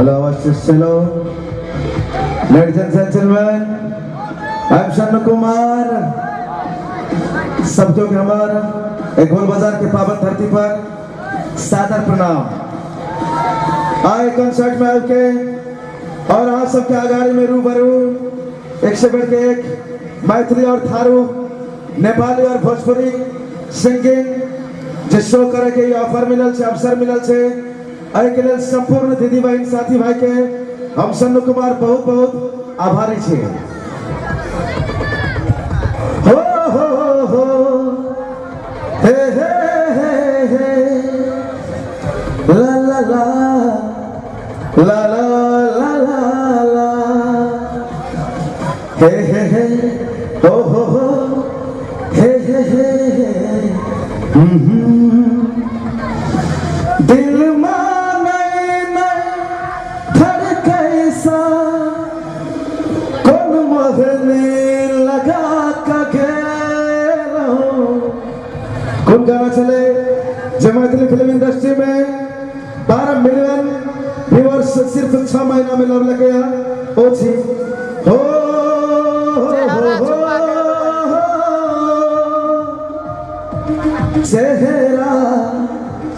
Hello, hello. Ladies and gentlemen, I am Shannu Kumar. सब के हमार एक गोल बाजार के पावन धरती पर सादर प्रणाम। आए कंसर्ट में आके और आप सबके अगाड़ी में रूबरू एक से बढ़ के एक मैथिली और थारू, नेपाली और भोजपुरी सिंगिंग जे शो करे के ऑफर मिलल छै, अवसर मिलल छै, एहिके लेल संपूर्ण दीदी बहिन साथी भाई के हम सन्नू कुमार बहुत बहुत आभारी छी। हो हो हो हे हे हे हे ला ला ला ला ला ला ला ला हे हे हे हो हो हो हे हे हे हे हम्म। दिल माने धड़कैसा कोन मोहनी लगा के गेलहुँ। कोन गाना छलै जे मैथिली फिल्म इंडस्ट्री में 12 मिलियन व्यूअर्स सिर्फ 6 महीना में लवलकै ओ छी हो हो हो हो चेहरा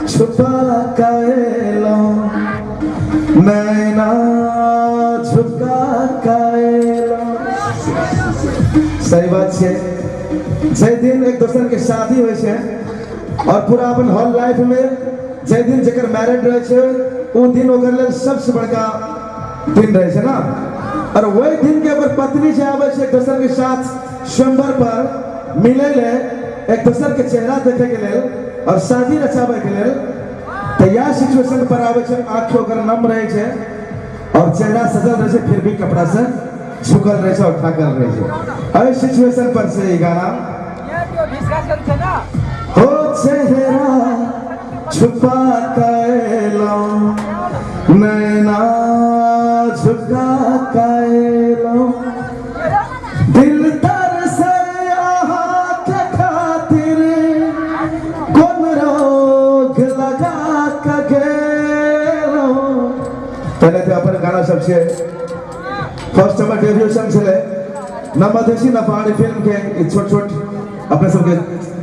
छुपा के नैना झुका के। सही बात छै, जे दिन एक दोसर के शादी होइ छै और पूरा अपन होल लाइफ में जे दिन जकर मैरिड रहे छै ओ दिन ओकर लेल सबसे बड़का दिन रहे छै ना। और वही दिन के ओकर पत्नी जे आबै छै एक दोसर के साथ स्वयंवर पर मिले ले, एक दोसर के चेहरा देखे के लेल और शादी रचाबै के लेल, तऽ इएह सिचुएशन पर आबै छै, आँख ओकर नम रहै छै और चेहरा सजल रहै छै, फिर भी कपड़ा से झुकल रहै छै और थाकल रहै छै। एहि सिचुएशन पर से ई गाना हो। चेहरा छुपा कैलो नैना झुका कैलो, दिल तरसे अहाँके खातिर, कोन रोग लगा के गेलहुँ। पहिले तऽ अपन गाना सब छै। फर्स्ट हमर डेब्यू सॉन्ग छलै न मधेसी न पहाड़ी फिल्म के। ई छोट छोट अपने सबके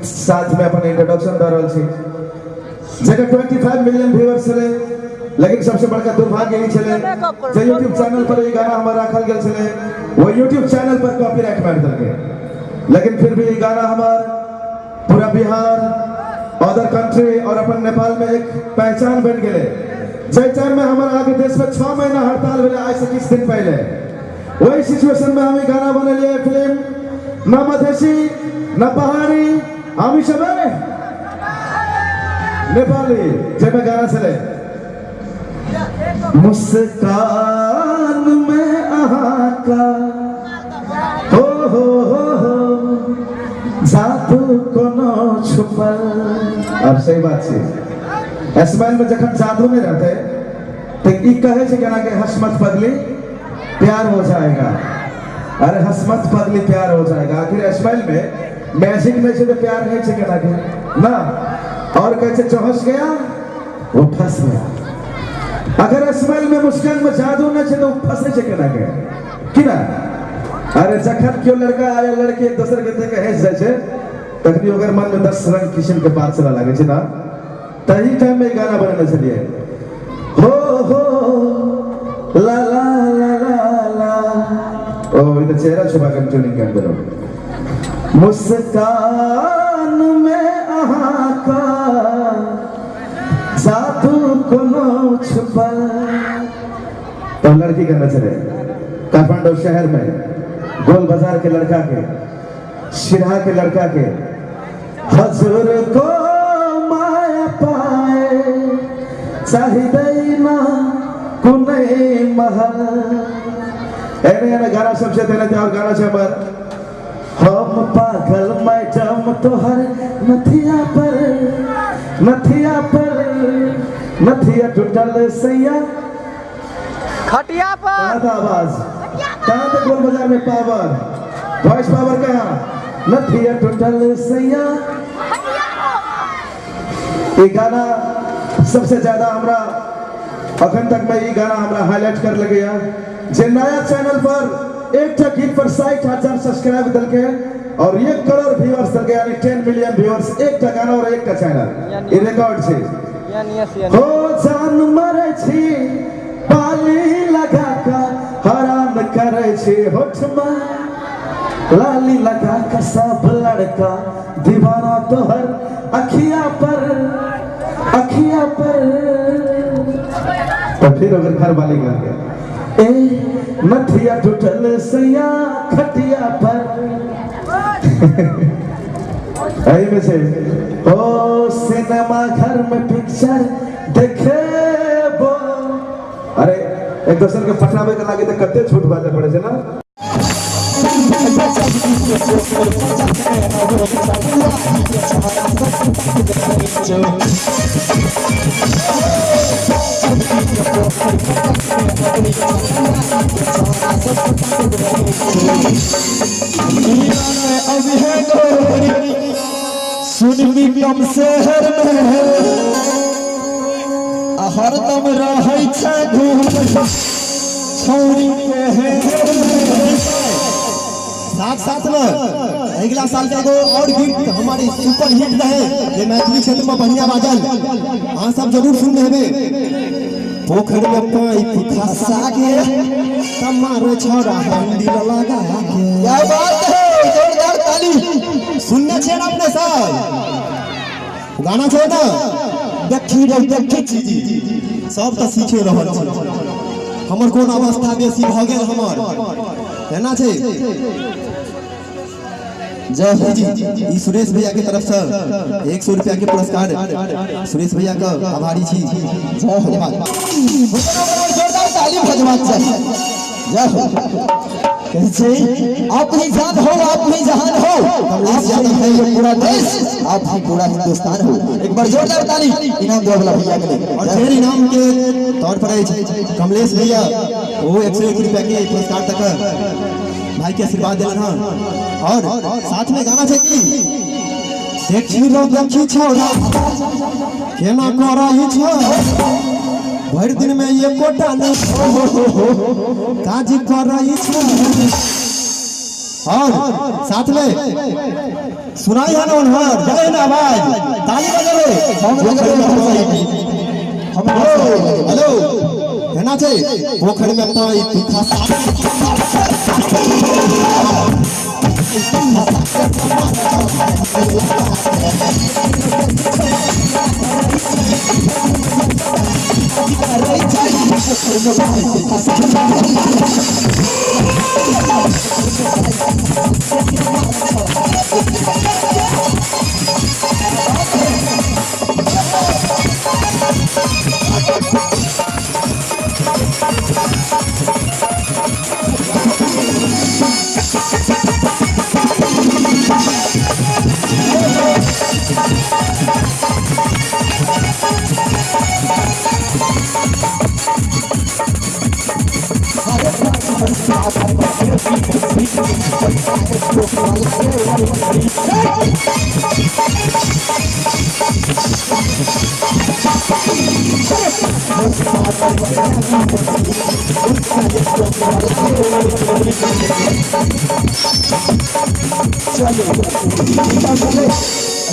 साथ में अपन इंट्रोडक्शन दऽ रहल छी, जकर 25 मिलियन व्यूअर्स छलै। लेकिन सबसे बड़का दुर्भाग्य ई छलै जे यूट्यूब चैनल पर ई गाना हमर राखल गेल छलै, वो यूट्यूब चैनल पर कॉपीराइट मारि देलकै। लेकिन फिर भी ई गाना हमर पूरा बिहार, अदर कंट्री और अपन नेपाल में एक पहचान बन गेलै। जाहि टाइम में हमर आगे देश में 6 महीना हड़ताल भेलै आज से किछु दिन पहले, वही सिचुएशन में हम ई गाना बनेलियै फिल्म न मधेसी न पहाड़ी हम सब नेपाली, जाहिमे गाना छलै मुस्कान में अहाँ का हो हो हो हो जादू कोनो छुपल। आब सही बात छै, स्माइल में जखन जादू नहीं रहते तो ई कहे छै केना के हंस मत पगली प्यार हो जाएगा। अरे हंस मत पगली प्यार हो जाएगा, आखिर स्माइल में मैजिक नहीं छै तो प्यार नहीं छै केना के ना। और कहै छै जो हंस गया वो फंस गया। अगर स्माइल में मुस्कान में जादू नहीं छै तो वो फंसे छै केना के की ना। अरे जखन केओ लड़का या लड़की एक दोसर के देख के हंस जाइ छै तखनी ओकर मन में 10 रंग किस्म के बात चला लागे छै ना। तही टाइम में ई गाना बनेने छलियै हो हो ला ला ला ला ला। ओ ई तऽ चेहरा छुपा के ट्यूनिंग कर देलहुँ। मुस्कान में अहाँ का जादू कोनो छुपल। तो लड़की के नजरे काठमांडू शहर में गोल बाजार के लड़का के, सिरहा के लड़का के, हजूर को माया पाए चाहिँदैन कुनै महल। एने एने गाना सब छै, तेने और गाना छै हमर हम पागल मैडम तोहर नथिया पर, नथिया पर नथिया टूटल सैया खटिया पर। कहाँ था आवाज, कहाँ था गोल बाजार में पावर, वॉइस पावर कहाँ? नथिया टूटल सैया। ये गाना सबसे ज्यादा हमरा अखन तक में ई गाना हमरा हाईलाइट कर लगैया जे नया चैनल पर एकटा गीत पर 60,000 सब्सक्राइब देलकै और 1 करोड़ व्यूअर्स देलकै, यानी 10 मिलियन व्यूअर्स एकटा गाना और एकटा चैनल, ई रिकॉर्ड छै। हो जान मरै छी बाली लगा के हराम करै छी होठमा लाली लगा के सब लड़का दीवाना तोहर अखिया पर अखिया पर। तो फिर अगर घर वाले कर गया ए नथिया टूटल सैया खटिया पर। एही में से ओ सिनेमा घर में पिक्चर देखे बो। अरे एक दोसर के फटावे के लागे तो कते झूठ बाजे पड़े छै ना। सुनबी कम शहर में आ हरदम रहै छै घूम छौरी के हे। साथ साथ में अगिला साल के एगो और गीत हमारे सुपर हिट रहे जे मैथिली क्षेत्र में बढ़िया बाजल, अहाँ सब जरूर सुनने हेबै। पोखर में पाइप खसा के तमारो छोरा हैंडल लगा के। क्या बात है, जोरदार ताली। सुनने छे ना अपने सब गाना छै ना? देखी रे देखी छी जी, सब तऽ सीखे रहल छी। हमर कोन अवस्था बेसी भऽ गेल हमर एना छै। जय हो जी। ई सुरेश भैया के तरफ से 100 रुपया के पुरस्कार, सुरेश भैया के आभारी छी। जय हो, धन्यवाद। जोरदार ताली बजबाक चाही। जय हो। कहै छै आप ही जान हो, आप ही जहान हो, आप ही है ये पूरा देश, आप ही पूरा हिंदुस्तान हो। एक बार जोरदार ताली इनाम देवे वाला भैया के लिए। और फिर इनाम के तौर पर अछि कमलेश भैया, वो 101 रुपया के पुरस्कार तक भाई के आशीर्वाद दिलन हन। और साथ में गाना छै की देखी रो देखी छौड़ा केना करई छौ, भरि दिन में एकोटा न काज करई छौ। और साथ में सुनाई है ना उन्हर जाए ना आवाज, ताली बजावे। हम हम हेलो एना छै पोखर में पाइप खसा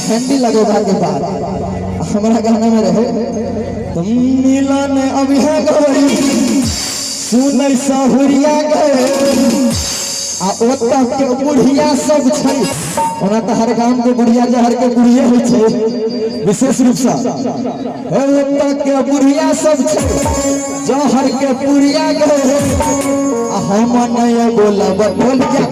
हैंडल लगेबा के बाद हमारा गाना में रहे तुम मिलन अभी है गौरी सुनै सहुरिया गए आ ओतऽ के बुढ़िया सब छै। ओना तऽ हर गाम के बुढ़िया जहर के बुढ़िए होइ छै विशेष रूप से। हे ओतऽ के बुढ़िया सब छै जहर के पुरिया गए आ हम नहीं बोलब बोलिया।